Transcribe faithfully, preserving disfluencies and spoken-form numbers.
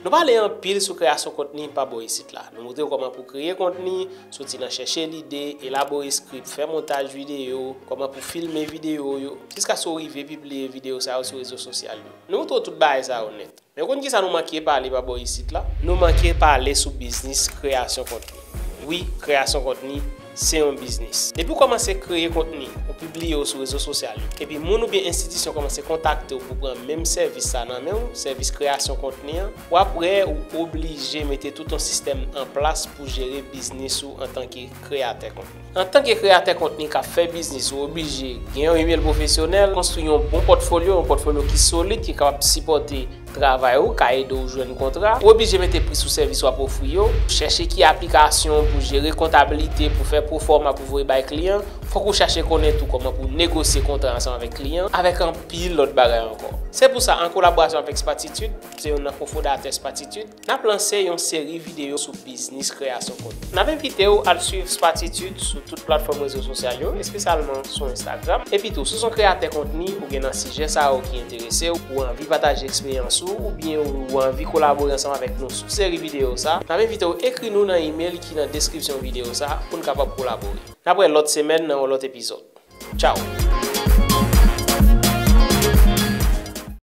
Nou pale anpil sou kreyasyon kontni pa bò isit la. Nou montre w kòman pou kreye kontni, soti nan chèche lide, elabore script, fè montaj videyo, kòman pou filme videyo yo, jiskaske w rive pibliye videyo sa yo sou rezo sosyal yo. Nou montre w tout bagay sa yo nèt. Men w konn kisa nou manke pale pa bò isit la? Nou manke pale sou biznis kreyasyon kontni. Wi, kreyasyon kontni se yon biznis. Depi w kòmanse kreye kontni, ou pibliye yo sou rezo sosyal yo, epi moun oubyen enstitisyon kòmanse kontakte w pou pran menm sèvis sa nan men w, sèvis kreyasyon kontni an, w ap wè ou oblije mete tout yon sistèm an plas pou jere biznis ou antanke kreyatè kontni. Antanke kreyatè kontni k ap fè biznis, ou oblije gen yon email pwofesyonèl, konstwi yon bon pòtfolyo, yon pòtfolyo ki solid, ki kapab sipòte travay ou, ka ede w jwenn kontra. Ou oblije mete pri sou sèvis w ap ofri yo, chèche ki aplikasyon pou jere kontabilite, pou fè pwofòma, pou voye bay kliyan. Fòk ou chache konnen tou kòman pou negosye kontra ansanm avèk kliyan, avèk anpil lòt bagay ankò. Se pou sa, an kolaborasyon avèk Spatitude, se youn nan kofondatè Spatitude, n ap lanse yon seri videyo sou biznis kreyasyon kontni. N ap envite w al swiv Spatitude sou tout platfòm rezo sosyal yo, espesyalman sou Instagram. Epitou, si w se yon kreyatè kontni, ou gen nan sijè sa yo ki enterese w, ou anvi pataje eksperyans ou, oubyen ou anvi kolabore ansanm avèk nou sou seri videyo sa, n ap envite w ekri nou nan email ki nan deskripsyon videyo sa pou n kapab kolabore. N ap wè lòt semèn nan yon lòt epizòd. Tchao!